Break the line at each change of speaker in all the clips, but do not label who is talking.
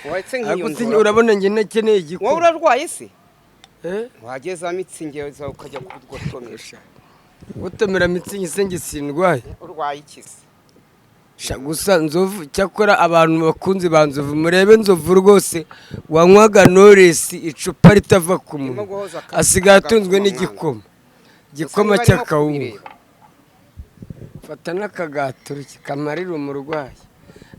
Wahetse
Ariko
nk'iyo
se
nzora.
Urabona njye ntakeneye
Wowe
igikoma.
urarwaye se?
Eh?
Wageza Mützig ukajya kugotomesha.
Gutomera Mützig se njye sindwaye?
Urwaye iki se?
Sha, gusa Nzovu, cyakora abantu bakunzi ba Nzovu, murebe Nzovu rwose wanywaga Knowless icupa ritava ku
Urimo
munwa,
guhoza
asigaye atunzwe
agakoma,
n'igikoma,
mwana.
Igikoma
Gusa niba arimo
cy'akawunga.
kubireba.
Fata n'akagato kamarira umurwayi.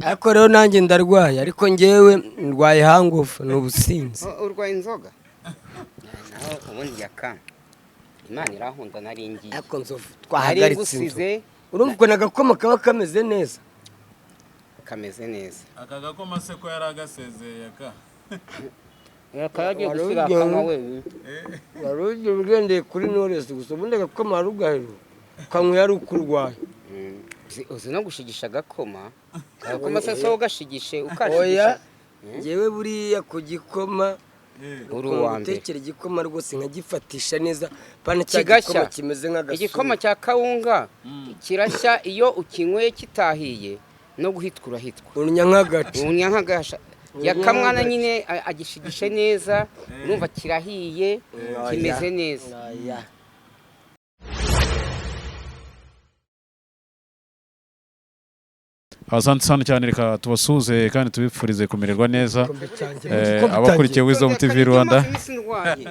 Ariko rero nanjye ndarwaye, ariko ngewe ndwaye hangover, ni ubusinzi.
Urwaye inzoga naho ubundi yaka Imana irankunda, nari ngiye.
Ariko Nzovu,
Nari
twahagaritse inzoga.
ngusize.
Urumva ukuntu agakoma kaba kameze neza?
Kameze neza.
Aka gakoma se ko yari agasezeye ka?
Karagiye
Wari
gusiga
ugiye-
akanywa wenyine.
Wari ugiye ugendeye kuri Knowless gusa, ubundi agakoma wari ugaheruka ukanywera ari uko urwaye.
Uzi no gushigisha agakoma? Agakoma se so ugashigishe?
Oya.
Ukashigisha.
Ngewe buriya ku gikoma,
Uri uwa mbere.
gutekera igikoma rwose nkagifatisha neza, pana cya
Kigashya.
gikoma kimeze nk'agasura.
Igikoma cya kawunga kirashya iyo ukinyweye kitahiye, no guhitwa urahitwa.
Unya nk'agace.
Unya nk'agasha.
Unya
Yakamwana
nk'agace.
nyine agishigishe neza, urumva kirahiye, kimeze neza.
Oya.
Asante sana cyane, reka tubasuhuze kandi tubifurize kumererwa neza.
Igikombe cyanjye, igikombe
Abakurikiye Wisdom TV Rwanda.
Maze iminsi ndwaye.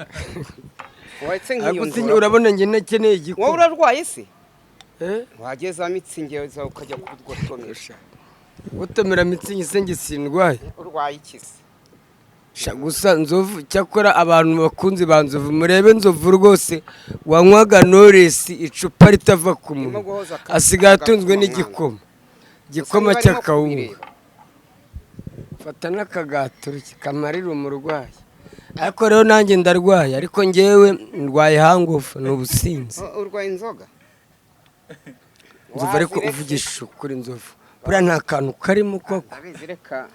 Wahetse nk'iyo
Ariko se
nzora.
urabona njye ntakeneye
Wowe
igikoma?
urarwaye se?
Eh?
Wageza Mützig ukajya kugotomesha.
Gutomera Mützig se njye sindwaye?
Urwaye iki se?
Sha, gusa Nzovu, cyakora abantu bakunzi ba Nzovu, murebe Nzovu rwose wanywaga Knowless icupa ritava ku
Urimo
munwa,
guhoza
asigaye atunzwe
agakoma, mwana.
n'igikoma,
Gusa
igikoma
niba arimo
cy'akawunga.
kubireba.
Fata n'akagato kamarira umurwayi. Ariko rero nanjye ndarwaye, ariko ngewe ndwaye hangover, ni ubusinzi.
Urwaye inzoga.
Nzovu, ariko
Waziretse.
uvugisha ukuri, Nzovu, buriya nta kantu karimo koko?
Ndabizi, reka,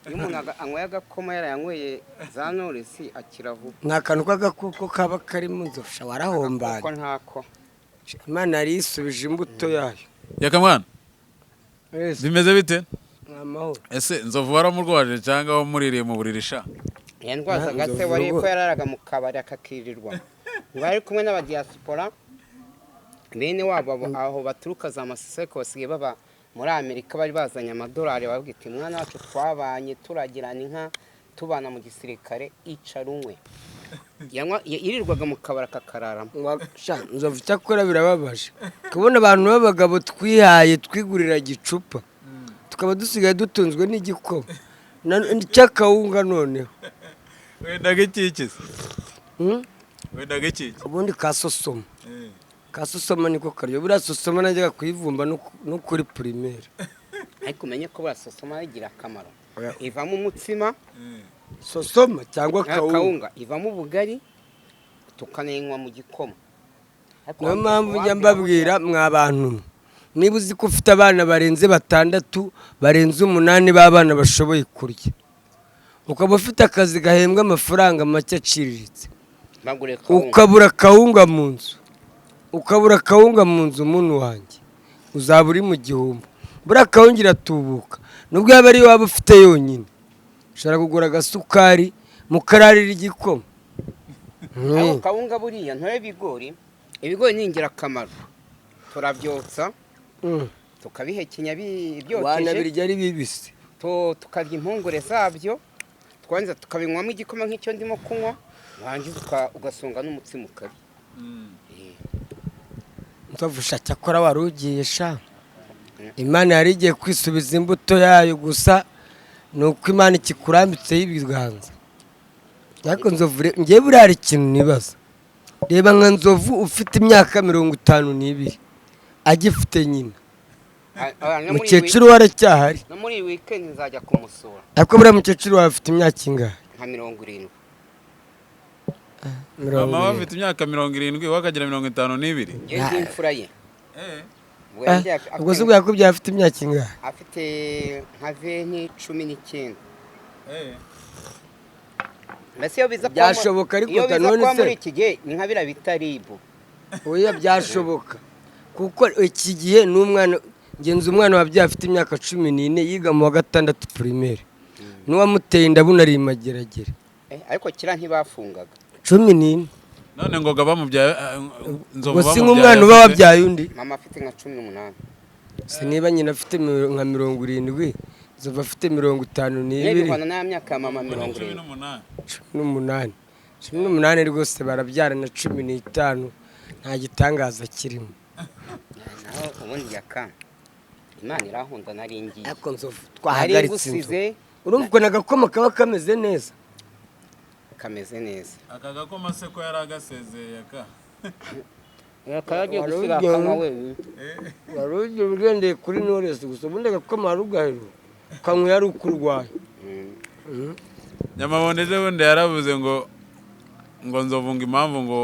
iyo umuntu anyweye agakoma yarayanyweye za Knowless akira vuba.
Nta kantu k'agakoko kaba karimo, Nzovu? Sha, warahombanye.
Kuko ntako.
Imana yari yisubije imbuto yayo.
Yakamwana,
Wese,
bimeze bite?
ni amahoro.
Ese Nzovu waramurwaje cyangwa wamuririye mu buriri sha?
Yandwazaga se?
Nzovu
Wari ko yararaga mu kabari akakirirwa, ngo ari kumwe n'abadiyasipora bene wabo aho baturuka za Masisi, ariko basigaye baba muri Amerika, bari bazanye amadolari, babwira iti: "Mwana wacu twabanye turagirana inka, tubana mu gisirikare, icara unywe." Yirirwaga mu kabari akakararamo.
Sha, Nzovu, cyakora birababaje kubona abantu b'abagabo twihaye twigurira gicupa, tukaba dusigaye dutunzwe n'igikoma cy'akawunga noneho.
Wendaga iki se?
Hmm?
Wendaga iki?
Ubundi ka sosoma, ka sosoma niko karyo. Buriya sosoma najyaga kuyivumba no kuri primaire.
Ariko umenye ko buriya sosoma igira akamaro.
Oya.
Ivamo umutsima.
Sosoma cyangwa kawunga?
Kawunga ivamo ubugari, tukanayinywa mu gikoma. Ariko
Niyo mpamvu njya
wabwira-
mbabwira, mwa bantu mwe, niba uzi ko ufite abana barenze batandatu, barenze umunani b'abana bashoboye kurya, ukaba ufite akazi gahembwa amafaranga make aciriritse,
Bagure kawunga.
ukabura kawunga mu nzu, ukabura kawunga mu nzu, muntu wanjye, uzaba uri mu gihombo. Buriya kawunga iratubuka, nubwo yaba ariyo waba ufite yonyine, ushobora kugura agasukari mukararira igikoma.
Ariko kawunga buriya ntore ibigori, ibigori ni ingirakamaro, turabyotsa, tukabihekenya byokeje.
Wanabirya ari bibisi.
Tukarya impungure zabyo, twangiza tukabinywamo igikoma nk'icyo ndimo kunywa, warangiza ugasonga n'umutsima ukarya.
Nzovu, sha, cyakora wari ugiye sha, Imana yari igiye kwisubiza imbuto yayo, gusa ni uko Imana ikikurambitseho ibiganza. Ariko Nzovu, ngewe buriya hari ikintu nibaza. Reba nka Nzovu ufite imyaka 52 agifite nyina.
No muri iyi
Mukecuru we aracyahari.
No muri iyi weekend nzajya kumusura.
Ariko buriya mukecuru wawe afite imyaka ingahe?
Nka 70.
Mirongo
Mama we
irindwi.
afite imyaka 70, we akagira 52.
Njyewe ndi imfura ye. Ubwo yambyaye
Ubwo se ubwo yakubyaye afite imyaka ingahe?
Afite nka 29. Mbese iyo biza kuba
Byashoboka ariko
iyo biza
none
kuba
se-
muri iki gihe ni nka biriya bita ribu.
Oya, byashoboka kuko iki gihe n'umwana ngenzi, umwana wabyaye afite imyaka 14 yiga mu wa gatandatu primaire. N'uwamuteye inda ari imageragere.
Ariko kera ntibafungaga.
14.
None Ngoga bamubyaye, Nzovu
Ngo si
bamubyaye
nk'umwana uba wabyaye undi.
Mama afite nka 18.
Si niba nyina afite nka 70, Nzovu afite 52.
N'ibihano n'aya myaka ya mama mirongo
cumi
irindwi.
n'umunani.
18, 18 rwose barabyarana 15, nta gitangaza kirimo.
Naho ubundi yaka Imana irahunda nari ngiye.
Ariko Nzovu
Nari
twahagaritse inzu.
ngusize.
Urumva ukuntu agakoma kaba kameze neza?
Kameze neza.
Aka gakoma se ko yari agasezeye aka?
Akaba agiye
Wari
gusiga
ugiye-
akanywa wenyine.
Wari ugiye ugendeye kuri Knowless gusa, ubundi agakoma wari ugaheruka ukanywa ari uko urwaye.
Nyamabone ejo bundi yaravuze ngo Nzovu, ngo impamvu ngo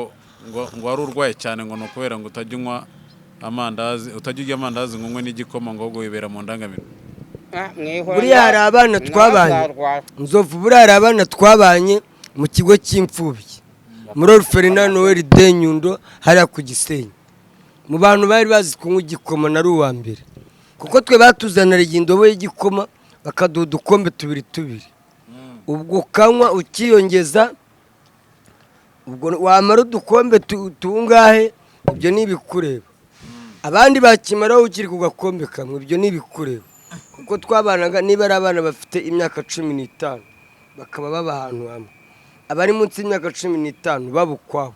wari urwaye cyane ngo ni ukubera ngo utajya unywa amandazi, utajya urya amandazi ngo unywe n'igikoma, ngo ahubwo wibera mu ndangamirwa.
Ah, mwihora.
Buriya hari abana twabanye.
Ntazarwara.
Nzovu, buriya hari abana twabanye mu kigo cy'imfubyi muri Orphelinat Noel de Nyundo hariya ku Gisenyi. Mu bantu bari bazi kunywa igikoma nari uwa mbere, kuko twe batuzaniraga indobo y'igikoma bakaduha udukombe tubiri tubiri, ubwo ukanywa ukiyongeza, ubwo wamara udukombe tungahe ibyo ni ibikureba. Abandi bakimaraho ukiri ku gakombe kamwe, ibyo ni ibikureba. Kuko twabanaga, niba ari abana bafite imyaka 15 bakaba baba ahantu hamwe, abari munsi y'imyaka 15 baba ukwabo,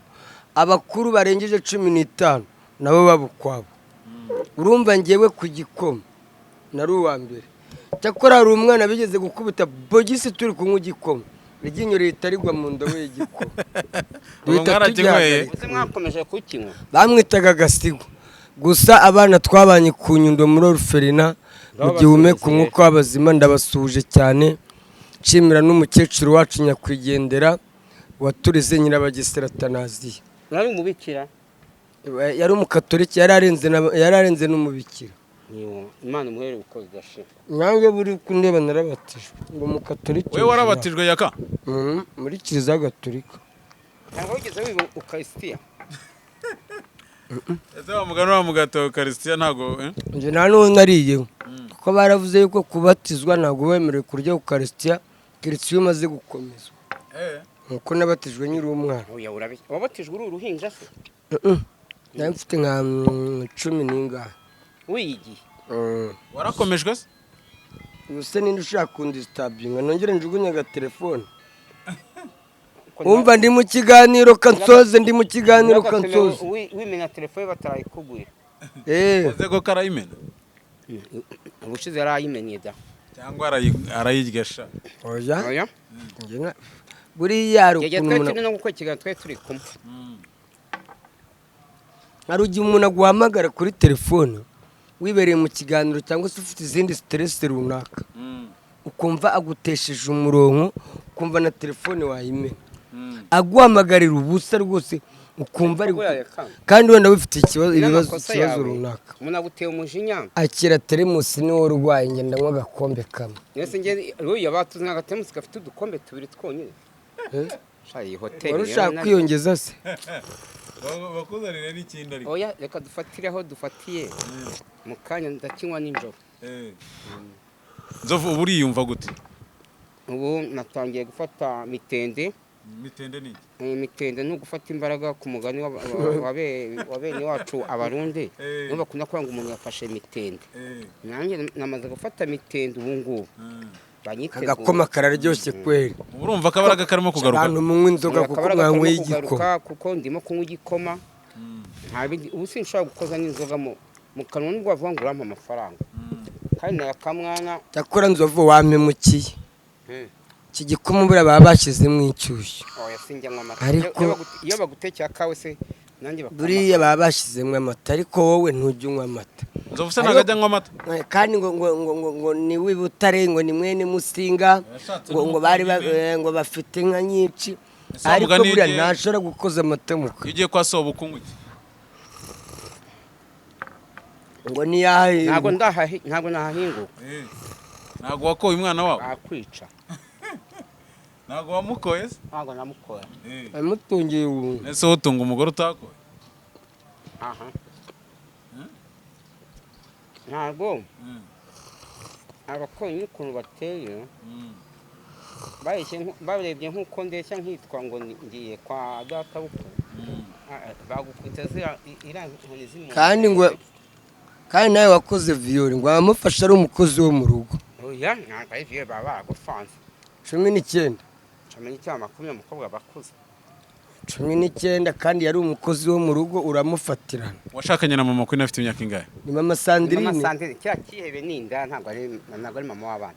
abakuru barengeje 15 nabo baba ukwabo. Urumva ngewe ku gikoma nari uwa mbere. Cyakora hari umwana bigeze gukubita bogisi turi kunywa igikoma, iryinyo rihita rigwa mu ndobo y'igikoma.
Ubu
Duhita
mwarakinyweye?
tugihagarika.
Uzi mwakomeje kukinywa?
Bamwitaga Agasigo. Gusa abana twabanye ku Nyundo muri orphelinat, mu gihe uhumeka umwuka w'abazima, ndabasuhuje cyane, nshimira n'umukecuru wacu nyakwigendera waturize, Nyirabagesera Tanaziya.
Nari umubikira.
Yari umukatoliki, yari arenze n'umubikira.
Niwo Imana umuhere uko bidashira.
Nanjye buri kundeba narabatijwe ngo umukatoliki.
Wowe warabatijwe yaka?
Mhm, muri Kiliziya Gatolika.
Ntabwo wigeze wiba ukarisitiya?
Ese wa mugani wa mugato Ukarisitiya ntabwo, eh?
Njye nta n'uwo nariyeho, kuko baravuze yuko kubatizwa ntabwo wemerewe kurya ukarisitiya keretse iyo umaze gukomezwa. Nkuko nabatijwe nkiri umwana.
Oya, urabi wabatijwe uri uruhinja se?
Nari mfite nka cumi n'ingahe.
Wiyigiye?
Warakomejwe se?
Ubuse ninde ushaka kundisitabinga nongere njugunye agatelefone? Umva, ndi mu kiganiro kansoze, ndi mu kiganiro kansoze.
Wimena telefone batarayikugurira.
Ese ko karayimena?
Ubushize yarayimennye da.
Cyangwa arayirya sha?
Oya.
Oya.
Njye buriya hari
Igihe
ukuntu
twari
umuntu
turi no gukora ikiganiro twari turi kumwe.
Hari igihe umuntu aguhamagara kuri telefone wibereye mu kiganiro cyangwa se ufite izindi stress runaka, ukumva agutesheje umurongo, ukumva na telefone wayimena, aguhamagarira ubusa rwose, ukumva ari
Buriya reka.
kandi wenda wifite ikibazo, ibibazo,
N'amakosa
ikibazo
yawe.
runaka.
Umuntu aguteye umujinya.
Akira teremusi niwo urwaye, ngenda nywa agakombe kamwe.
Mwese njye ruya batuzanye agatemusi gafite udukombe tubiri twonyine. Sha iyi hoteli
Wari
rero
ushaka kwiyongeza se?
Bakuzanire n'ikindi ariko.
Oya, reka dufatire aho dufatiye. Mu kanya ndakinywa nijoro.
Nzovu, ubu uriyumva gute?
Ubu natangiye gufata mitende.
Mitende ni iki?
Mitende ni ugufata imbaraga ku mugani wa bene wacu Abarundi. Nibo bakunda kuvuga ngo umuntu yafashe mitende. Nanjye namaze gufata mitende ubu ngubu. Banyitegura.
Agakoma kararyoshye kweri.
Ubu urumva akabaraga karimo kugaruka?
Abantu munywa inzoga kuko
Akabaraga karimo
mwanyweye igikoma.
kugaruka kuko ndimo kunywa igikoma. Nta bindi, ubu sinshobora gukoza n'inzoga mu kanwa nubwo bavuga ngo urampa amafaranga. Kandi nayakamwana.
Cyakora Nzovu wampemukiye. Iki gikoma buriya baba bashyizemo inshyushyu.
Oya, sinjya nywa amata.
Ariko-
Iyo bagutekeye akawe se nanjye bakampa.
Buriya baba bashyizemo amata, ariko wowe ntujya unywa amata.
Nzovu se ntabwo ajya anywa amata?
Kandi ngo ni w'i Butare, ngo ni mwene Musinga,
Yashatse
ngo bari
n'umukunzi.
ngo bafite inka nyinshi.
Ese wa
Ariko
mugani
buriya ntashobora gukoza amata mu
iyo
kanwa.
ugiye kwa soba ukunywa iki?
Ngo niyahe.
Ntabwo nahahinguka.
Ntabwo wakoye umwana wawe?
Bakwica.
Ntabwo wamukoye se?
Ntabwo namukora.
Amutungiye ubuntu.
Ese wowe utunga umugore utakoye?
Aha. Ntabwo abakonyi ukuntu bateye. Barebye nk'uko ndeshya nkitwa ngo ngiye kwa data bukwe. Bagukubita ziriya iriya nkoni z'umuntu.
Kandi nawe wakoze viol, ngo wamufashe ari umukozi wo mu rugo.
Oya, ntabwo ari viol, baba baragufanze.
19.
19, 20, umukobwa bakuze.
19, kandi yari umukozi wo mu rugo, uramufatirana.
Washakanye na mama Queen afite imyaka ingahe?
Ni mama Sandrine.
Mama Sandrine, kiriya kihebe ni inda, ntabwo ari mama w'abana.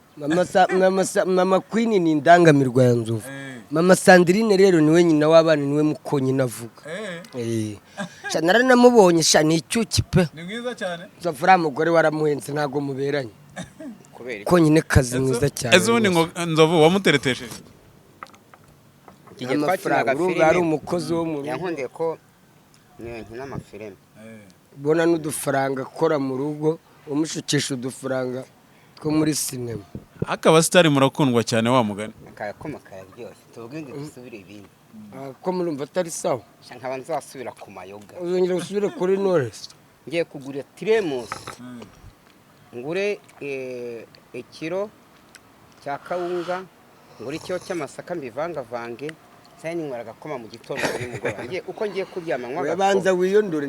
Mama Queen ni indangamirwa ya Nzovu. Mama Sandrine rero niwe nyina w'abana, niwe mukonyine avuga. Sha, naranamubonye sha, ni icyuki pe.
Ni mwiza cyane.
Nzovu, uriya mugore waramuhenze, ntabwo muberanye.
Kubera iki?
Konyine kazi mwiza cyane
Ese ubundi ngo
rwose.
Nzovu wamuteretesheje?
Igihe
Amafaranga,
twakinaga
urumva ari
filime,
umukozi wo mu rugo.
Yankundiye ko niyo nkina amafilime.
Ubona n'udufaranga akora mu rugo, umushukisha udufaranga two muri sinema.
Ariko abasitari murakundwa cyane wa mugani.
Akayakoma kararyoshye, tuvuge ngo dusubire ibindi.
Ko murumva atari sawa?
Sha, nkaba nzasubira ku mayoga.
Uzongera usubire kuri Knowless?
Ngiye kugura thermos, ngure ikiro cya kawunga, ngure ikiro cy'amasaka, mbivangavange, nzajya ninywera agakoma mu gitondo na nimugoroba. Uko ngiye kuryama nywa
Urabanza
agakoma.
wiyondore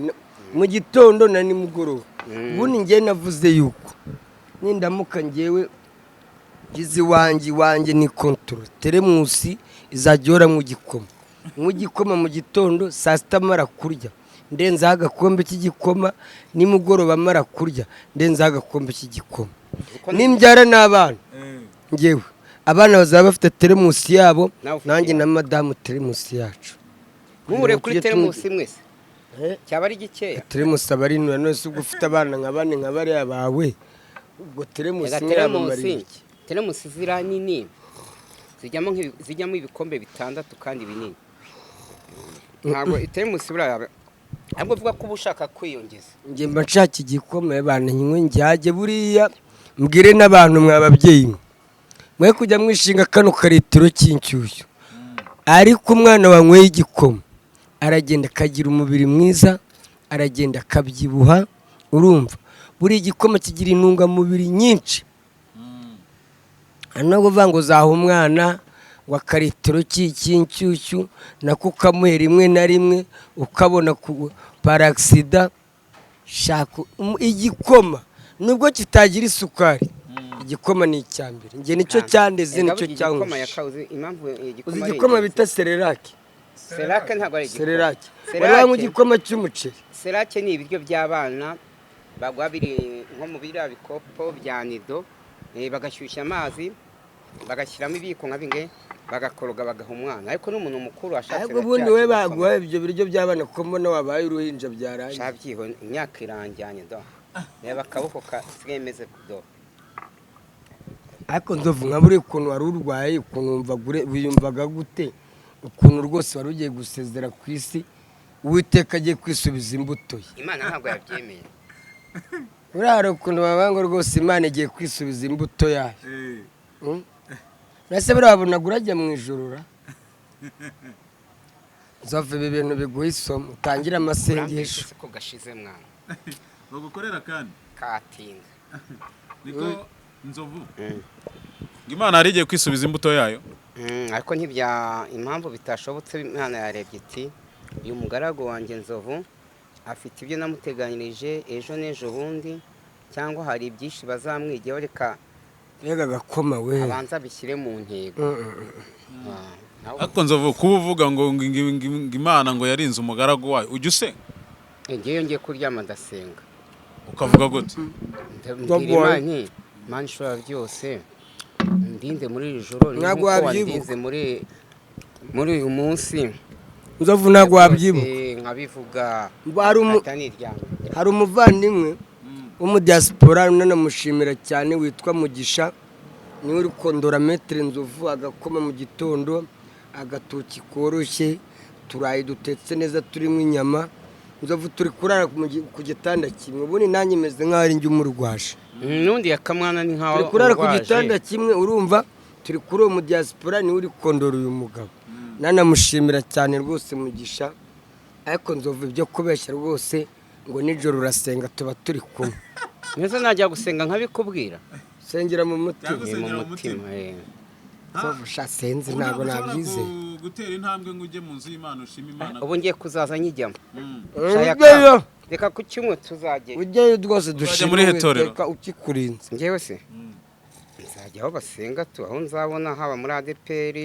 mu gitondo na nimugoroba. Ubundi njye navuze yuko nindamuka ngewe ngize iwanjye, iwanjye ni kontoro, thermos izajya ihora mu gikoma, mu gikoma mu gitondo, saa sita mara kurya ndenzaho agakombe k'igikoma, nimugoroba mara kurya ndenzaho agakombe k'igikoma. Nimbyara n'abana, ngewe abana bazaba bafite thermos yabo.
Nawe ufite
Nanjye
iyawe.
na madamu thermos yacu.
Muhure kuri
Tujye
thermos mwese, cyaba ari gikeya.
Thermos aba ari ntoya. None se ubwo ufite abana nka bane nka bariya bawe, ubwo thermos
Reka,
imwe yabamariye
thermos
iki?
Thermos ziriya nini zijyamo ibikombe bitandatu kandi binini. Ntabwo ithermos buriya yaba, ahubwo uvuga ko uba ushaka kwiyongeza.
Njye mba nshaka igikoma, abantu nywe njyage. Buriya mbwire n'abantu, mwa babyeyi mwe, mwe kujya mwishinga kano karitiro k'inshyushyu, ariko umwana wanyweye igikoma aragenda akagira umubiri mwiza, aragenda akabyibuha. Urumva buriya igikoma kigira intungamubiri nyinshi. Hari no kuvuga ngo uzaha umwana ngo akaritiro k'inshyushyu, nako ukamuha rimwe na rimwe ukabona ku paragisida. Shaka igikoma nubwo kitagira isukari, igikoma ni icya mbere. Njye nicyo cyandeze,
Erega
nicyo
burya igikoma
cyanyweshe.
yakawuze impamvu igikoma
Uzi
ari
igikoma
ingenzi.
bita Cerelac?
Cerelac ntabwo ari igikoma.
Cerelac.
Cerelac-
Wari wanywa igikoma cy'umuceri?
Cerelac ni ibiryo by'abana bagwa biri nko mu biriya bikopo bya Nido, bagashyushya amazi, bagashyiramo ibiyiko nka bimwe, bagakoroga, bagaha umwana. Ariko n'umuntu mukuru ashatse
Ariko ubundi
na
we
cya
baguha ibyo biryo by'abana, ko mbona wabaye uruhinja byarangiye?
Shabyiho, imyaka iranjyanye do, reba akaboko kasigaye meze do.
Ariko Nzovu, nka buriya ukuntu wari urwaye, ukuntu wumvaga wiyumvaga gute, ukuntu rwose wari ugiye gusezera ku isi, Uwiteka agiye kwisubiza imbuto ye?
Imana ntabwo yabyemeye.
Buriya hari ukuntu bavuga ngo rwose Imana igiye kwisubiza imbuto yayo. Mbese buriya wabonaga urajya mu ijoro ra? Nzovu, ibi bintu biguha isomo, utangire amasengesho.
Urambeshye ko gashize mwana.
Bagukorera kandi.
Katinda.
Niko Nzovu, ngo Imana yari igiye kwisubiza imbuto yayo.
Ariko ntibya, impamvu bitashobotse, Imana yarebye iti: "Uyu mugaragu wanjye Nzovu afite ibyo namuteganyirije ejo n'ejo bundi, cyangwa hari ibyinshi bazamwigeho, reka
Mbega agakoma we!
abanza abishyire mu ntego."
Ariko Nzovu, kuba uvuga ngo Imana ngo yarinze umugaragu wayo, ujya usenga?
Ngewe ngiye kuryama ndasenga.
Ukavuga gute?
Ndabwira Imana nti: "Imana ishobora byose, ndinde muri iri joro
Ntabwo
nk'uko
wabyibuka.
wandinze muri uyu munsi."
Nzovu, ntabwo wabyibuka.
Byose nkabivuga, nkahita niryama.
Hari umuvandimwe w'umudiyasipora unanamushimira cyane witwa Mugisha, niwe uri kondora maître Nzovu agakoma mu gitondo, agatoki koroshye, turayi dutetse neza turimo inyama. Nzovu turi kurara ku gitanda kimwe, ubundi nanjye meze nk'aho ari njye umurwaje.
N'undi yakamwana ni nkaho
Turi kurara ku
undwaje.
gitanda kimwe, urumva turi kuri uwo mudiyasipora, niwe uri kondora uyu mugabo. Nanamushimira cyane rwose Mugisha. Ariko Nzovu, ibyo kubeshya rwose ngo nijoro urasenga, tuba turi kumwe.
Mbese najya gusenga nkabikubwira?
Sengera mu mutima.
Cyangwa
Ni mu
usengera mu
mutima.
Nzovu sha sinzi, ntabwo nabyizeye.
Gutera intambwe ngo ujye mu nzu y'Imana ushima Imana.
Ubu ngiye kuzaza nyijyamo.
Ujyeyo.
Reka ku cyumwe tuzagera.
Ujyeyo rwose, dushime
Muri he torero?
Uwiteka ukikurinze.
Ngewe se nzajya aho basenga tu, aho nzabona, haba muri ADEPR,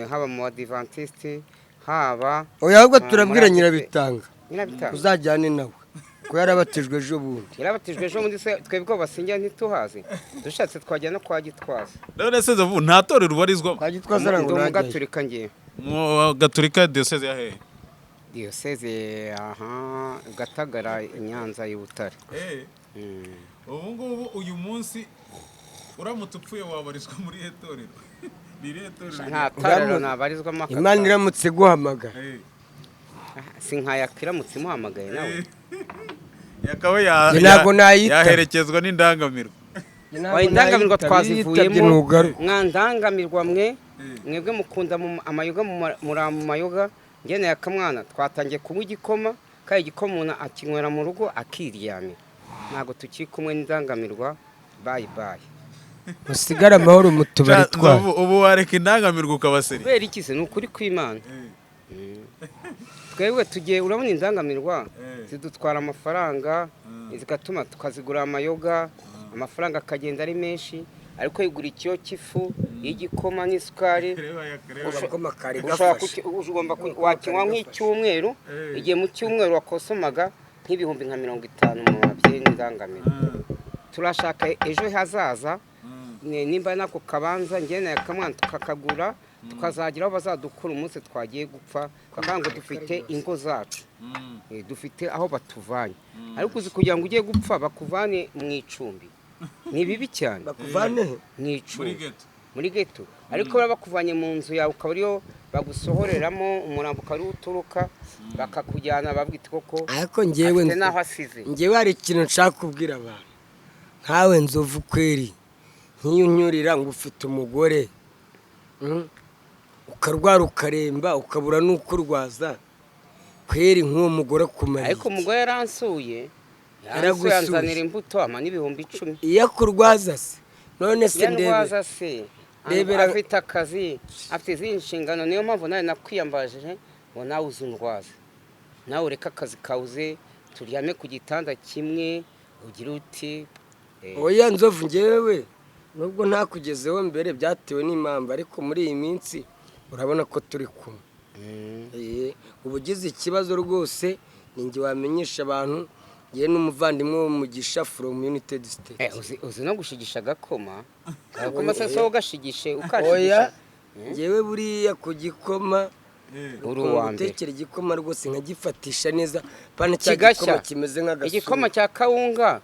haba mu Badivantiste, haba
Oya, ahubwo
Ah,
turabwira
muri ADEPR.
Nyirabitanga.
Nyirabitanga.
Uzajyane nawe ko yarabatijwe ejo bundi.
Yarabatijwe ejo bundi se? Twebwe aho basengera ntituhazi? Dushatse twajya no kwa Gitwaza.
None se Nzovu, nta torero ubarizwamo?
Kwa Gitwaza
Ndi
ntabwo najyayo.
umugaturika ngewe.
Mu Gaturika, diyoseze ya hehe?
Diyoseze aha Gatagara, i Nyanza y'i Butare.
Ubu ngubu uyu munsi uramutse upfuye wabarizwa muri irihe torero? Ni irihe torero?
Nta torero nabarizwamo aka
Imana
kanya.
iramutse guhamagara?
Si nkayaka iramutse imuhamagaye nawe.
Yakaba
Njye ntabwo nayita.
yaherekezwa n'indangamirwa.
Oya, indangamirwa twazivuyemo.
Ntugaruka.
Mwa ndangamirwa mwe, mwebwe mukunda amayoga, muri mu mayoga. Njye na Yakamwana twatangiye kunywa igikoma, kandi igikoma umuntu akinywera mu rugo akiryamira. Ntabwo tukiri kumwe n'indangamirwa, bye bye.
Musigare amahoro mu tubari twayo.
Nzovu, ubu wareka indangamirwa ukabaseri?
Kubera iki se? Ni ukuri kw'Imana. Twebwe tugiye, urabona indangamirwa zidutwara amafaranga, zigatuma tukazigura amayoga, amafaranga akagenda ari menshi. Ariko yigura ikiro cy'ifu y'igikoma n'isukari,
Agakoma kari
ushobora
gafashe.
Ugomba wakinywa nk'icyumweru. Igihe mu cyumweru wakosomaga nk'ibihumbi nka 50 mu babyeyi n'indangamirwa. Turashaka ejo hazaza, nimba nako kabanza njye na Yakamwana tukakagura, tukazagira aho bazadukura umunsi twagiye gupfa, bakavuga ngo dufite ingo zacu, dufite aho batuvanye. Ariko uzi kugira ngo ujye gupfa bakuvane mu icumbi, ni bibi cyane.
Bakuvane he?
Mu icumbi, muri geto. Ariko baba bakuvanye mu nzu yawe, ukaba ariyo bagusohoreramo umurambo, ukaba ariwo uturuka bakakujyana, babwita koko
Ariko njyewe
afite n'aho asize.
Njyewe hari ikintu nshaka kubwira abantu nkawe Nzovu kweri. Nk'iyo unyurira ngo ufite umugore, ukarwara ukaremba ukabura n'uko urwaza kweri, nk'uwo mugore akumariye
Ariko
iki?
umugore yaransuye, yaransuye.
Yaragusuye.
Anzanira imbuto, ampa n'10,000.
Iyo akurwaza se? None se ndebe.
Yandwaza se? Afite akazi, afite izindi nshingano. Niyo mpamvu nawe nakwiyambajije ngo nawe uze undwaze, nawe ureke akazi kawuze, turyame ku gitanda kimwe, ugire uti
Oya Nzovu, njyewe nubwo ntakugezeho mbere byatewe n'impamvu, ariko muri iyi minsi urabona ko turi kumwe. Uba ugize ikibazo rwose ni njye wamenyesha abantu, njyewe n'umuvandimwe w'umugisha from United States.
Uzi no gushigisha agakoma? Agakoma se so ugashigishe
Oya.
ukashigisha?
Njyewe buriya ku gikoma
Uri uwa mbere.
Gutekera igikoma rwose nkagifatisha neza, pana cya
Kigashya.
gikoma kimeze nk'agasura.
Igikoma cya kawunga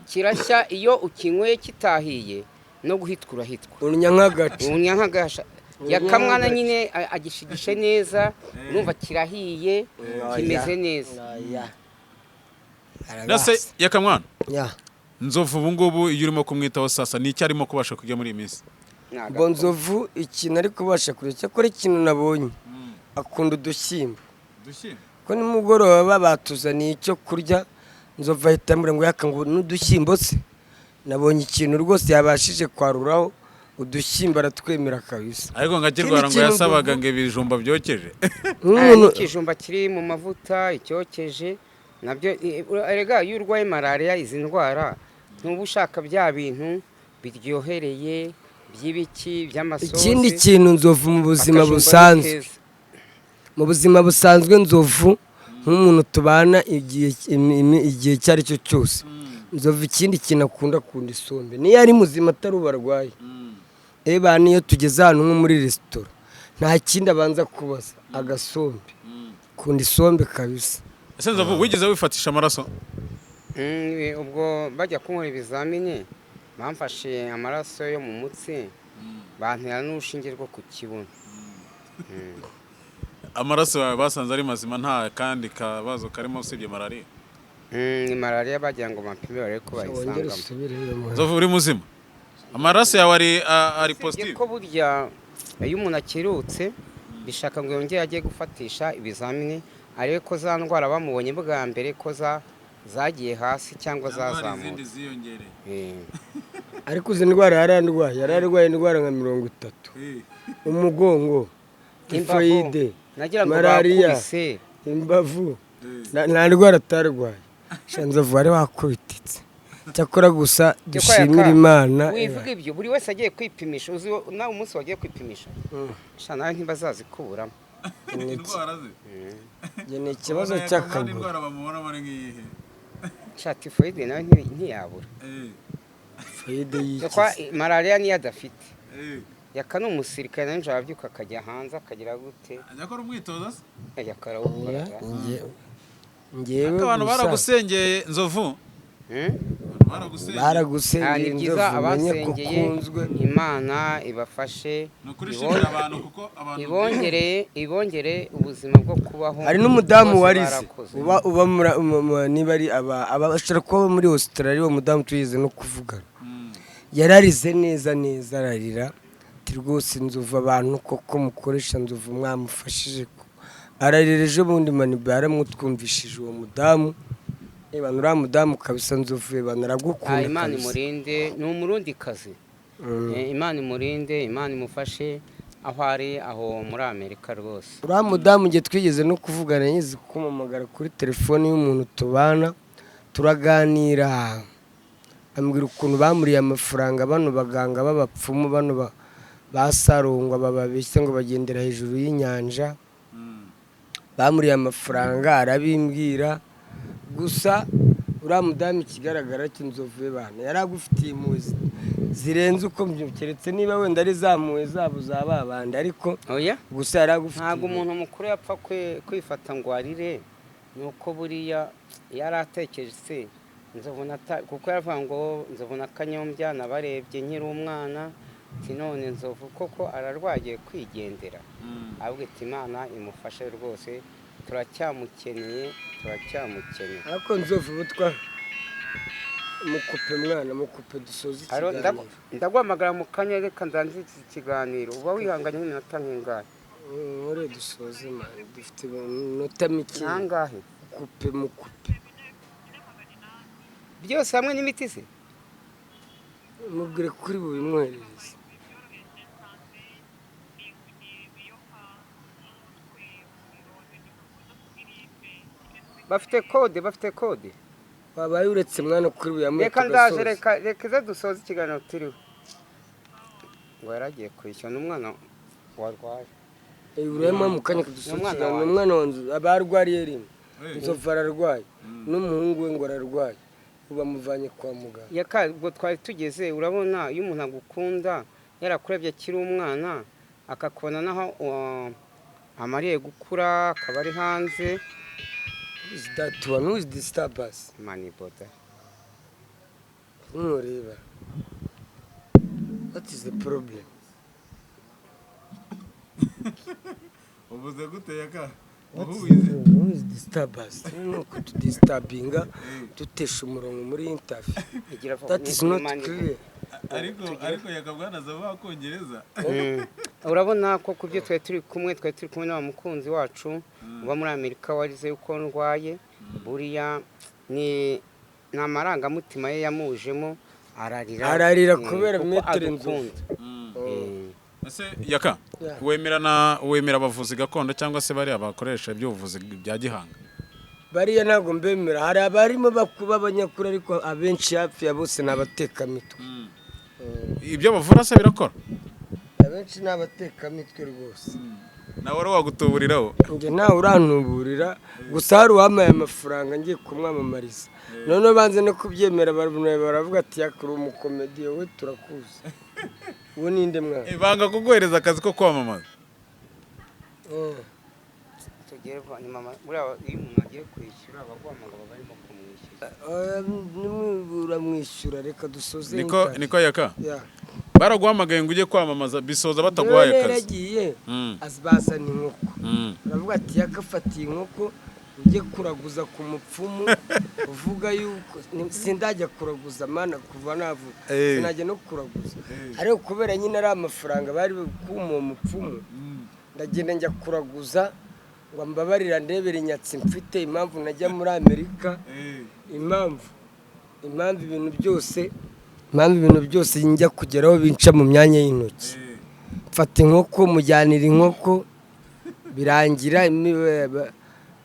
kirashya iyo ukinyweye kitahiye, no guhitwa urahitwa.
Urunya nk'agace.
Unya nk'agasha.
Unya
Yakamwana
nk'agace.
nyine agishigishe neza, urumva kirahiye, kimeze neza.
Oya.
Nase Yakamwana,
Ya.
Nzovu ubu ngubu iyo urimo kumwitaho sasa, ni icyo arimo kubasha kurya muri iyi minsi?
Ni
Ngo
agakoma.
Nzovu ikintu ari kubasha kurya, cyakora ikintu nabonye akunda udushyimbo, ko nimugoroba batuzaniye icyo kurya, Nzovu ahita ambwira ngo yaka, ngo n'udushyimbo se. Nabonye ikintu rwose yabashije kwaruraho udushyimbo, aratwemera kabisa.
Ariko ngo akirwara ngo
Ikindi kintu
yasabaga
Nzovu-
ngo ibijumba byokeje.
Nk'umuntu
N'ikijumba kiri mu mavuta icyokeje nabyo. Erega iyo urwaye malariya, izi ndwara, ntuba ushaka bya bintu biryohereye by'ibiki by'amasosi.
Ikindi kintu Nzovu mu buzima
Akajumba ni
busanzwe,
keza.
mu buzima busanzwe Nzovu nk'umuntu tubana igihe igihe icyo ari cyo cyose, Nzovu ikindi kintu akunda, akunda isombe niyo ari muzima atari ubu arwaye. Eba niyo tugeze ahantu nko muri resitora, nta kindi abanza kubaza, agasombe. Akunda isombe kabisa.
Ese Nzovu, wigeze wifatisha amaraso?
Ubwo bajya kunkora ibizamini bamfashe amaraso yo mu mutsi, bantera n'urushinge rwo ku kibuno.
Amaraso yawe basanze ari mazima, nta kandi kabazo karimo usibye malariya?
Ni malariya bagira ngo bapime barebe ko
Wongere
bayisangamo.
usubireyo mwana.
Nzovu, uri muzima, amaraso yawe ari
Usibye
positive.
ko burya iyo umuntu akirutse bishaka ngo yongere ajye gufatisha ibizamini, arebe ko za ndwara bamubonye bwa mbere ko zagiye hasi cyangwa zazamutse.
Ziyongereye.
Eh,
Ariko izi ndwara yararwaye, yararwaye indwara nka 30. Umugongo, tifoyide,
Nagira ngo
malariya,
bakubise.
Imbavu. Nta ndwara atarwaye. Sha Nzovu, wari wakubititse. Cyakora gusa dushimira Imana.
Wivuga ibyo, buri wese agiye kwipimisha. Uzi nawe umunsi wagiye kwipimisha, sha, nawe ntibazazikuburamo.
Indwara ze?
Njye ni ikibazo
Ubona
cy'akaguru.
indwara bamubonamo ari nk'iyihe?
Sha, tifoyide nawe ntiyabura.
Tifoyide
Kwa
yikize.
Malariya niyo adafite. Yaka ni umusirikare, na nijoro arabyuka akajya hanze, akagira gute?
Ajya akora umwitozo se?
Yaka arawukora.
Ngewe
Ariko abantu
gusa
baragusengeye, Nzovu.
Hmm?
Baragusengeye.
Ah,
Baragusengeye.
Ni byiza.
Nzovu, umenye ko
Abasengeye,
ukunzwe.
Imana ibafashe,
Ni ukuri, shimira abantu kuko abantu
ibongere ubuzima bwo kubaho.
Hari n'umudamu
Bose
warize
barakoze.
uba niba ari aba ashobora kuba muri Australia. Uwo mudamu tuyize no kuvugana, yararize neza neza, ararira ati: "Rwose Nzovu, abantu koko mukoresha Nzovu mwamufashije ko ararira." Ejo bundi Maniba yaramutwumvishije uwo mudamu. Reba uriya mudamu kabisa, Nzovu, reba
Ah,
naragukunda
Imana
kabisa.
imurinde, ni Umurundi kazi. Imana imurinde, Imana imufashe aho ari aho muri Amerika rwose.
Uriya mudamu igihe twigeze no kuvugana, yize kumpamagara kuri telefoni y'umuntu tubana, turaganira, ambwira ukuntu bamuriye amafaranga bano baganga b'abapfumu, bano basarungwa bababeshya ngo bagendera hejuru y'inyanja. Bamuriye amafaranga, arabimbwira. Gusa uriya mudamu, ikigaragara cyo, Nzovu bana, yari agufitiye impuhwe zirenze uko keretse niba wenda ari za mpuhwe zabo za babandi, ariko
Oya.
gusa yari agufitiye
Ntabwo
impuhwe.
umuntu mukuru yapfa kwifata ngo arire. Ni uko buriya yari atekereje se Nzovu kuko yaravuga ngo Nzovu na Kanyombya nabarebye nkiri umwana, ati none Nzovu koko ararwaye kwigendera. Ahubwo iti Imana imufashe rwose, turacyamukeneye, turacyamukeneye.
Ariko Nzovu butwa mukupe, mwana, mukupe dusoze
Aro,
ikiganiro.
Ndaguhamagara mu kanya, reka ndangize iki kiganiro. Uba wihanganye nk'iminota nk'ingahe?
Muri dusoze man, dufite iminota mike.
Nangahe?
Mukupe, mukupe.
Byose hamwe n'imiti se?
Mubwire kuri bubimwoherereze.
Bafite kode, bafite kode.
Wabaye uretse mwana kuri buyamuhe.
Reka ndaje.
Tugasoza.
Reka ize dusoze ikiganiro turiho. Ngo yaragiye kwishyura n'umwana warwaye.
Urema mu kanya kadusoza
Ni umwana
ikiganiro.
wanjye.
Umwana wa Nzovu abarwariye rimwe. Nzovu ararwaye n'umuhungu we ngo ararwaye, ubu bamuvanye kwa muganga.
Yaka, ubwo twari tugeze, urabona iyo umuntu agukunda, yarakurebye akiri umwana, akakubona naho amariye gukura, akaba ari hanze.
Who is that one? Who is disturb us?
Maniboda.
Ntureba, what is the problem?
Uvuze gute, Yaka?
What
Who
is
is
the problem? Who is disturb us? Ni ukutudisturbinga, dutesha umurongo muri interview.
Igira vuba.
That is not
Maniboda.
clear.
Ariko Yaka bwanaza bakongereza.
Urabona ko ku byo twari turi kumwe na wa mukunzi wacu uba muri Amerika warize yuko ndwaye. Buriya ni amarangamutima ye yamujemo, ararira.
Ararira kubera
Kuko
Maître
adukunda.
Ese Yaka,
Yeah.
wemera na wemera abavuzi gakondo cyangwa se bariya bakoresha iby'ubuvuzi bya gihanga?
Bariya ntabwo mbemera. Hari abarimo b'abanyakuri, ariko abenshi hafi ya bose ni abatekamitwe.
Ibyo bavura se birakora?
Abenshi ni abatekamitwe rwose.
Nawe wari wagutuburiraho?
Njye ntawe urantuburira. Gusa hari uwampaye amafaranga ngiye kumwamamariza, noneho banze no kubyemera, baravuga ati: "Yakuri umukomediye we, turakuzi." Uwo ninde mwana?
Banga kuguhereza akazi ko kwamamaza.
Tugere vuba, ni mama. Buriya iyo umuntu agiye kwishyura abaguhamagara barimo kumwishyura.
Uramwishyura, reka dusoze
Niko
interview.
Niko Yaka,
Yeah.
baraguhamagaye ngo ujye kwamamaza, bisoza bataguhaye
Rero
akazi.
yaragiye, bazana inkoko, baravuga ati: "Yakafatiye inkoko, ujye kuraguza ku mupfumu uvuga yuko sindajya kuraguza." Mana, kuva navuga sinajya no kuraguza, ariko kubera nyine ari amafaranga bari kuma uwo mupfumu, ndagenda njya kuraguza ngo mbabarira ndebere inyatsi mfite, impamvu najya muri Amerika, impamvu ibintu byose njya kugeraho binca mu myanya y'intoki. Mfata inkoko, mujyanira inkoko, birangira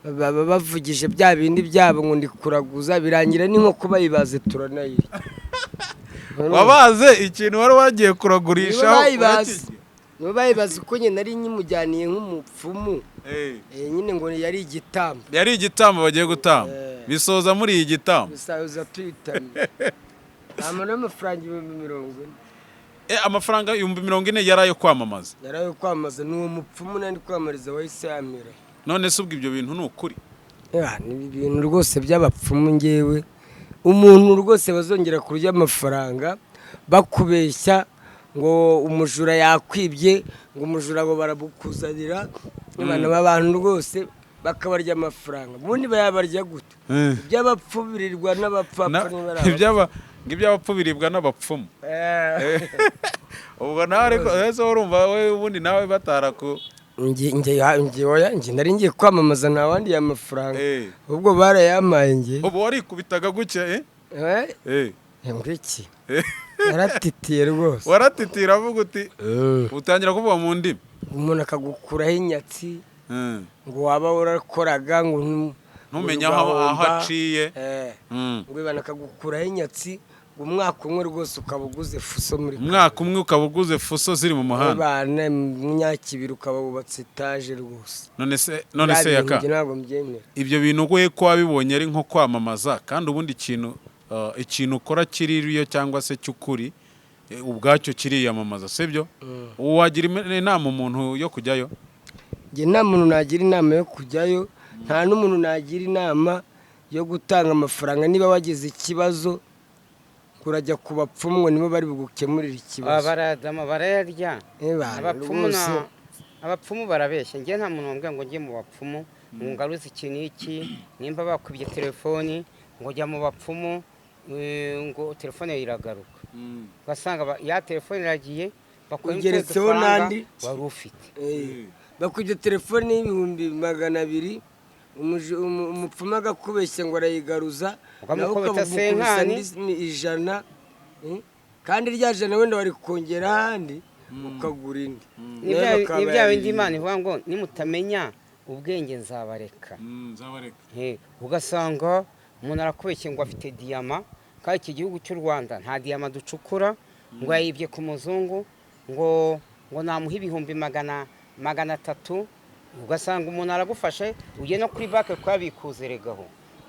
bavugije bya bindi byabo ngo ndi kuraguza, birangira n'inkoko bayibaze turanayirya.
Wabaze ikintu wari wagiye kuragurisha?
Nibo bayibaze, nibo bayibaze, uko nyine nari nyimujyaniye nk'umupfumu. Nyine ngo yari igitambo.
Yari igitambo bagiye gutamba. Bisoza muri iyi gitambo.
Bisaza tuyitamye nta n'amafaranga 40,000.
Amafaranga 40,000 yari ayo kwamamaza?
Yari ayo kwamamaza, ni uwo mupfumu nari kwamamariza wahise yamira.
None se ubwo ibyo bintu ni ukuri?
Ya, ni ibintu rwose by'abapfumu. Ngewe umuntu rwose bazongera kurya amafaranga bakubeshya ngo umujura yakwibye, ngo umujura ngo barabukuzanira, abana b'abantu rwose bakabarya amafaranga. Ubundi bayabarya gute? Iby'abapfu birirwa n'abapfapfa. Niba ari abapfu.
Ngo iby'abapfu biribwa n'abapfumu. Ubwo nawe ariko ese urumva we ubundi nawe bataraku
Nge oya, nge nari ngiye kwamamaza, nta wandi amafaranga. Ubwo barayampaye nge.
Ubu warikubitaga gutya, eh?
Eh, ngo iki? Yaratitiye rwose.
Waratitira, avuga uti utangira kuvuga mu ndimi.
Umuntu akagukuraho inyatsi ngo waba warakoraga ngo
ntumenye aho aho
ugahomba.
aciye.
Ngo ibana akagukuraho inyatsi, ngo umwaka umwe rwose ukaba uguze fuso muri
Umwaka umwe ukaba uguze fuso ziri mu muhanda.
Bana mu myaka 2 ukaba wubatse etaje rwose.
None se
Bya bintu
yaka
njye ntabwo mbyemera.
Ibyo bintu we ko wabibonye ari nko kwamamaza, kandi ubundi ikintu ukora kiririyo cyangwa se cy'ukuri, ubwacyo kiriyamamaza, sibyo? Wagira inama umuntu yo kujyayo?
Njye nta muntu nagira inama yo kujyayo, nta n'umuntu nagira inama yo gutanga amafaranga. Niba wagize ikibazo urajya ku bapfumu ngo nibo bari bugukemurire ikibazo.
Baradama barayarya.
Bana,
Abapfumu
rwose.
Abapfumu barabeshya. Njye nta muntu wambwira ngo njye mu bapfumu ngo ngaruze iki n'iki. Nimba bakwibye telefoni ngo jya mu bapfumu, ngo telefone iragaruka, ugasanga ya telefone iragiye bakuyemo
Ugeretseho
udufaranga
n'andi.
wari ufite.
Bakwibye telefone y'200,000, umupfumu agakubeshya ngo arayigaruza, nawe
Ukamukubita
ukamukubisa
senkani.
andi 100, kandi rya jana wenda wari kongera ahandi ukagura indi.
Ni
Nayo bakaba
bya bindi
bayariye.
Imana ivuga ngo nimutamenya ubwenge nzabareka.
Nzabareka.
Ugasanga umuntu arakubeshye ngo afite diyama, kandi iki gihugu cy'u Rwanda nta diyama ducukura, ngo yayibye ku muzungu, ngo namuha ibihumbi magana atatu. Ugasanga umuntu aragufashe, ugiye no kuri banki kuyabikuza, eregaho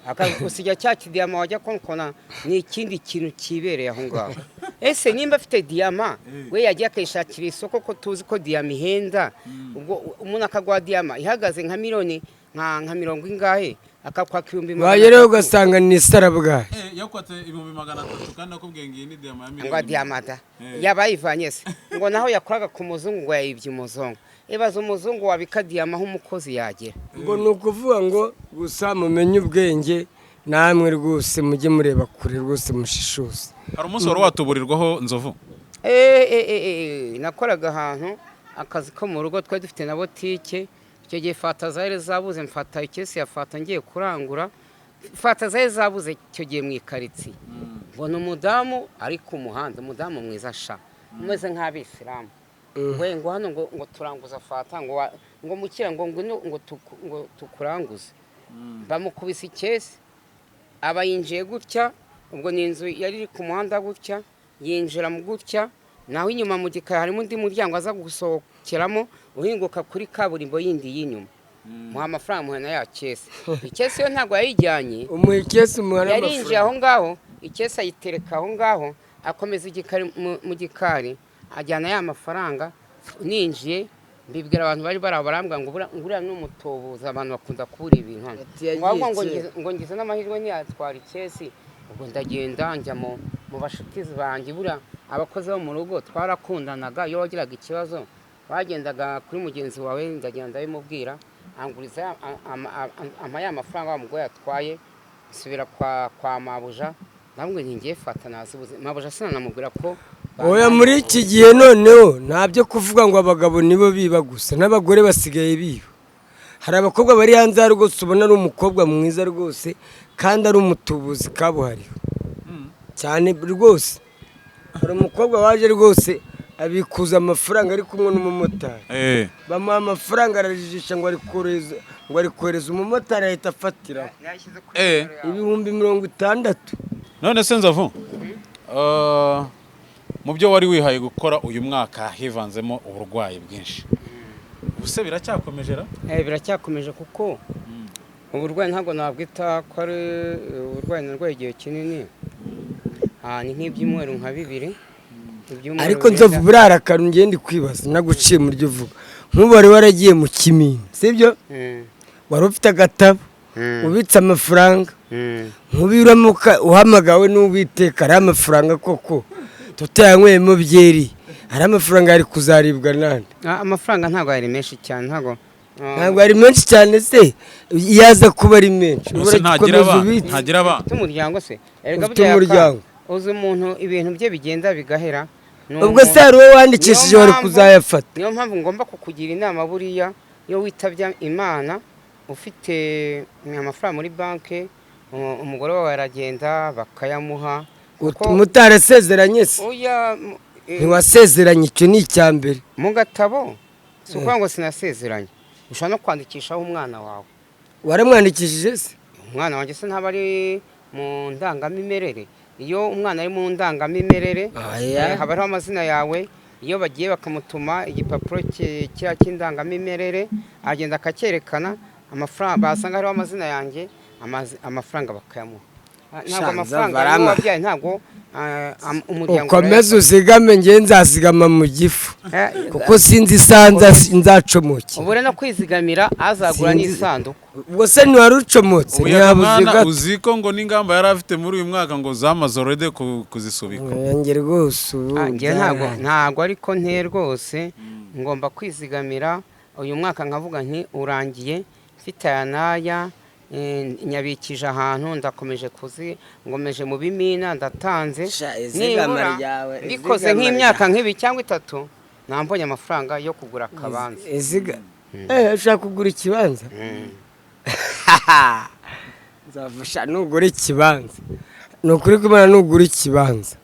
akagusiga cya kidiyama, wajya konkona ni ikindi kintu kibereye aho ngaho. Ese nimba afite diyama, we yagiye akayishakira isoko, ko tuzi ko diyama ihenda? Ubwo umuntu akaguha diyama ihagaze nka miliyoni nka mirongo ingahe, akakwaka ibihumbi magana
Wagerayo
atatu.
ugasanga ni isarabwayi.
Yakwatse 300,000 kandi akubwiye ngo iyi ni diyama ya
Ngo diyama da yaba ayivanye se? Ngo naho yakoraga ku muzungu, ngo yayibye umuzungu. Ibaze umuzungu wabika diyama aho umukozi yagera.
Ngo ni ukuvuga ngo gusa mumenye ubwenge namwe rwose, mujye mureba kure rwose, mushishoze.
Hari umunsi wari watuburirwaho, Nzovu?
Nakoraga ahantu akazi ko mu rugo, twari dufite na botike. Icyo gihe fata zari zabuze, mfata ikesi ya fata ngiye kurangura. Fata zari zabuze icyo gihe mu ikaritsiye. Mbona umudamu ari ku muhanda, umudamu mwiza sha, umeze nk'abisilamu. We ngo hano ngo turanguza fata, ngo mukira, ngo ngwino, ngo tukuranguze. Bamukubise ikesi, aba yinjiye gutya. Ubwo ni inzu yari iri ku muhanda gutya, yinjira mu gutya, naho inyuma mu gikari harimo undi muryango aza gusohokeramo uhinguka kuri kaburimbo yindi y'inyuma. Muha amafaranga, muha na ya kesi. Ikesi yo ntabwo yayijyanye.
Umuha ikesi, umuha
Yarinjiye
n'amafaranga.
Aho ngaho ikesi ayitereka aho ngaho, akomeza igikari mu gikari, ajyana ya mafaranga. Ninjiye mbibwira abantu bari bari aho, barambwira ngo ngo uriya ni umutubuzi, abantu bakunda kubura ibintu hano.
Ati yagiye
Ngo ahubwo ngo
kera.
ngo ngize n'amahirwe ntiyatwara ikesi. Ubwo ndagenda njya mu bashuti banjye. Buriya abakozi bo mu rugo twarakundanaga, iyo wagiraga ikibazo wagendaga kuri mugenzi wawe. Ndagenda ndabimubwira, anguriza ampa ya mafaranga wa mugore yatwaye. Nsubira kwa mabuja, ndamubwira nti ngiye fata nazibuze. Mabuja sinanamubwira ko
Oya, muri iki gihe noneho nta byo kuvuga ngo abagabo nibo biba gusa, n'abagore basigaye biba. Hari abakobwa bari hanze aha rwose, ubona ari umukobwa mwiza rwose kandi ari umutubuzi kabuhariwe cyane rwose. Hari umukobwa waje rwose. Abikuza amafaranga ari kumwe n'umumotari. Bamuha amafaranga, arajijisha ngo ari kohereza umumotari, ahita afatiraho.
Nayashyize kuri nimero yawe.
60,000.
None se Nzovu, mu byo wari wihaye gukora uyu mwaka hivanzemo uburwayi bwinshi, ubuse biracyakomeje ra?
Biracyakomeje kuko uburwayi ntabwo nabwita ko ari uburwayi narwaye igihe kinini. Ni nk'ibyumweru nka 2, ibyumweru
Ariko Nzovu, buriya hari akantu ngenda kwibaza naguciye mu ryo uvuga. Nk'ubu wari waragiye mu kimina, sibyo? Wari ufite agatabo ubitse amafaranga. Nk'ubu iyo uramuka uhamagawe n'Uwiteka, ari amafaranga koko tutayanyweyemo byeri, hari amafaranga yari kuzaribwa nande?
Amafaranga ntabwo yari menshi cyane, ntabwo
Ntabwo ari menshi cyane se? Iyo aza kuba ari menshi
Ese ntagira
urakomeza
abana?
ubitse.
Ntagira abana?
Ufite umuryango se erega?
Ufite
Burya
umuryango.
Uzi umuntu ibintu bye bigenda bigahera. Ni
Ubwo se hari uwo wandikishije
Niyo
wari kuzayafata?
Niyo mpamvu ngomba kukugira inama. Buriya iyo witabye Imana ufite amafaranga muri banki, umugore wawe aragenda bakayamuha
Mutarasezeranye se?
Oya,
Ntiwasezeranye, icyo ni icya mbere.
Mu gatabo si ukuvuga ngo sinasezeranye. Ushobora no kwandikishaho umwana wawe.
Waramwandikishije se?
Umwana wanjye se ntaba ari mu ndangamimerere? Iyo umwana ari mu ndangamimerere,
Oya.
haba hariho amazina yawe. Iyo bagiye bakamutuma igipapuro kiriya cy'indangamimerere, agenda akacyerekana, amafaranga basanga hariho amazina yanjye, amafaranga bakayamuha. Ntabwo
Sha,
amafaranga
Nzavarama.
ariwo wabyaye, ntabwo umuryango
Ukomeze uzigame, njye nzazigama mu gifu kuko sinzi isaha nzacomokera.
Ubure no kwizigamira, azagura
Sinzi-
n'isanduku.
Ubwo se ntiwari ucomotse?
Ubu
Ntiyabuze
mwana
gato.
uzi ko ngo n'ingamba yari afite muri uyu mwaka ngo zamaze already kuzisubika.
Njye rwose ubu
Njye ntabwo
byarangiye.
Ntabwo ariko nte rwose ngomba kwizigamira uyu mwaka, nkavuga nti urangiye mfite aya n'aya, nyabikije ahantu, ndakomeje kuzi ngomeje mu bimina, ndatanze.
Sha, izigama
Nibura
ryawe,
mbikoze
izigama
nk'imyaka
ryawe.
nk'ibiri cyangwa 3, nambonye amafaranga yo kugura akabanza.
Ushaka kugura ikibanza?
Mm.
Nzafasha nugura ikibanza. Ni ukuri kumana, nugura ikibanza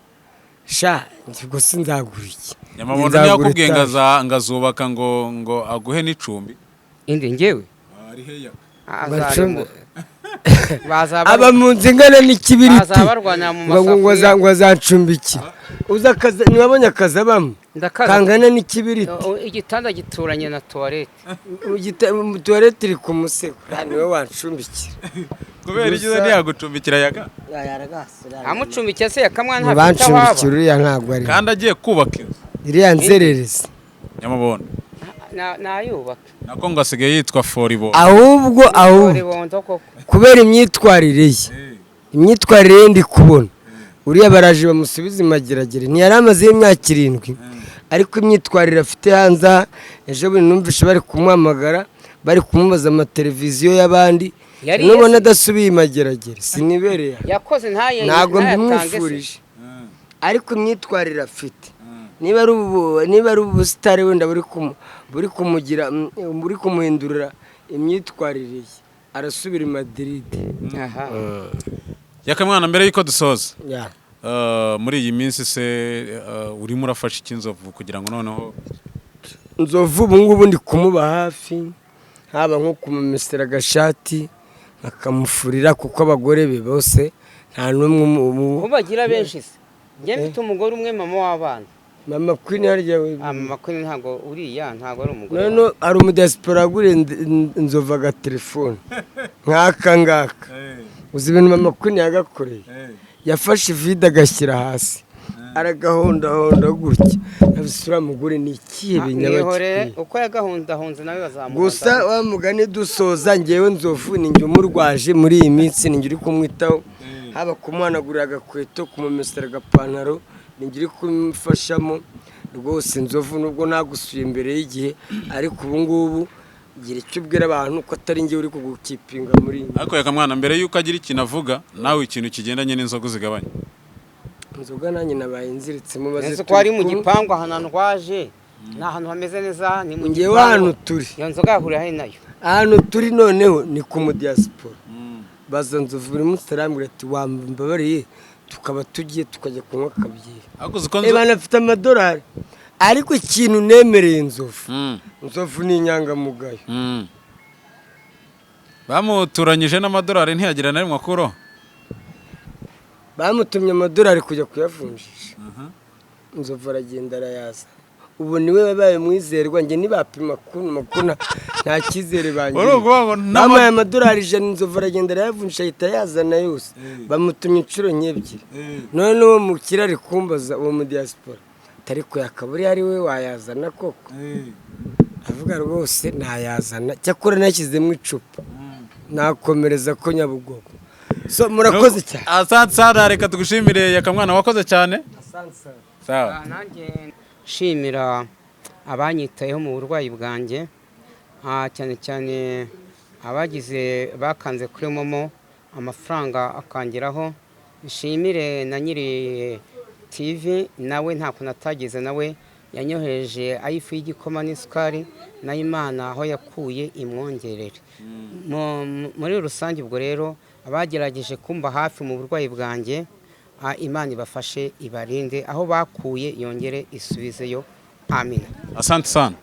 sha, ubwo sinzagura iki?
Nyamabondo
Nzagura
ntiyakubwiye ngo
etaje.
ngo azubaka ngo aguhe n'icumbi?
Indi njyewe?
Ari heya.
Azarimo bazaba
Aba mu nzu ingana n'ikibiriti.
Bazaba barwanira mu
Ngo
masafuriya.
ngo azacumbikira uzi akazi? Ntiwabonye akazi abamo?
Ndakaza.
Kangana n'ikibiriti.
Igitanda gituranye na toilette.
Toilette iri ku musego. Uriya niwe wancumbikira.
Kubera igize ntiyagucumbikira yaga.
Amucumbikiye se yakamwana ntafite aho aba?
Ntibancumbikira, uriya ntabwo ari
Kandi agiye kubaka inzu.
Iriya nzererezi.
Nyamabondo.
Nayubaka.
Nako ngo asigaye yitwa Foribo.
Ahubwo
Ribondo koko.
kubera imyitwarire ye, imyitwarire ye ndi kubona uriya baraje bamusubize imageragere. Ntiyari amazeho imyaka 7, ariko imyitwarire afite hanze aha, ejo bundi numvise bari kumuhamagara, bari kumubaza amateleviziyo y'abandi.
Yari
Nubona
yese.
adasubiye imageragere sinibereye aha.
Yakoze ntaye
Ntabwo
ntayatange se.
mbimwifurije, ariko imyitwarire afite, niba ari ubusitari wenda buri kumugira buri kumuhindurira imyitwarire ye, arasubira i Madrid.
Aha.
Yakamwana, mbere yuko dusoza,
Ya.
muri iyi minsi se urimo urafasha iki Nzovu kugira ngo noneho
Nzovu ubu ngubu ndi kumuba hafi, haba nko kumumesera agashati, nkakamufurira, kuko abagore be bose nta n'umwe
Ko bagira benshi se? Njye mfite umugore umwe, mama w'abana.
Mama Queen harya we?
Mama Queen ntabwo, uriya ntabwo ari umugore
None hari umudiaspora waguriye Nzovu agatelefone nk'aka ngaka. Uzi ibintu mama Queen yagakoreye? Yafashe ivide agashyira hasi, aragahondahonda gutya. Navuze uriya mugore ni ikihe?
Mwihorere.
Binyabakikwiye.
Uko yagahundahunze nawe bazamuhonda.
Gusa wa mugani dusoza, ngewe Nzovu ni njye umurwaje muri iyi minsi, ni njye uri kumwitaho, haba kumuhanagurira agakweto, kumumesera agapantaro, ni njye uri kumufashamo rwose. Nzovu, nubwo nagusuye imbere y'igihe, ariko ubu ngubu gira icyo ubwira abantu ko atari njye uri kugukipinga muri iyi.
Ariko Yakamwana, mbere yuko agira ikintu avuga, nawe ikintu kigendanye n'inzoga zigabanya.
Inzoga nanjye nabaye nziritsemo maze
Nzi ko ari mu
turi kumwe.
gipangu ahantu ndwaje, ni ahantu hameze neza, ni mu
Ngewe
gipangu.
ahantu turi,
Iyo nzoga yahurira he nayo?
ahantu turi noneho ni ku mudiaspora. Baza Nzovu buri munsi, arambwira ati wambabariye tukaba tugiye tukajya kunywa akabyeri.
Ariko uzi ko
Eba afite amadolari. Ariko ikintu nemereye Nzovu, Nzovu ni inyangamugayo.
Bamuturanyije n'amadolari, ntiyagira na rimwe akuraho.
Bamutumye amadolari kujya kuyavunjisha, Nzovu aragenda arayaza. Ubu niwe wabaye mwizerwa. Njye ntibapima kuntu nta cyizere bangira.
Urumva ngo
Bamuhaye amadolari 100, Nzovu aragenda arayavunjisha, ahita ayazana yose. Bamutumye inshuro nk'ebyiri. None uwo mukire ari kumbaza, uwo mu diaspora, ariko yakaba ari we wayazana koko? Avuga rwose nayazana, cyakora nashyizemo icupa nakomereza ko Nyabugogo. So murakoze cyane.
Asante sana, reka tugushimire Yakamwana, wakoze cyane. Sawa.
Nanjye nshimira abanyitayeho mu burwayi bwanjye, cyane cyane abagize bakanze kuri MoMo amafaranga akangeraho. Nshimire na nyiri TV, nawe nta kuntu atagize, nawe yanyohereje ayifu y'igikoma n'isukari, nayo Imana aho yakuye imwongerere. Muri rusange ubwo rero abagerageje kumba hafi mu burwayi bwanjye, Imana ibafashe, ibarinde, aho bakuye yongere isubizeyo. Amina.
Asante sana.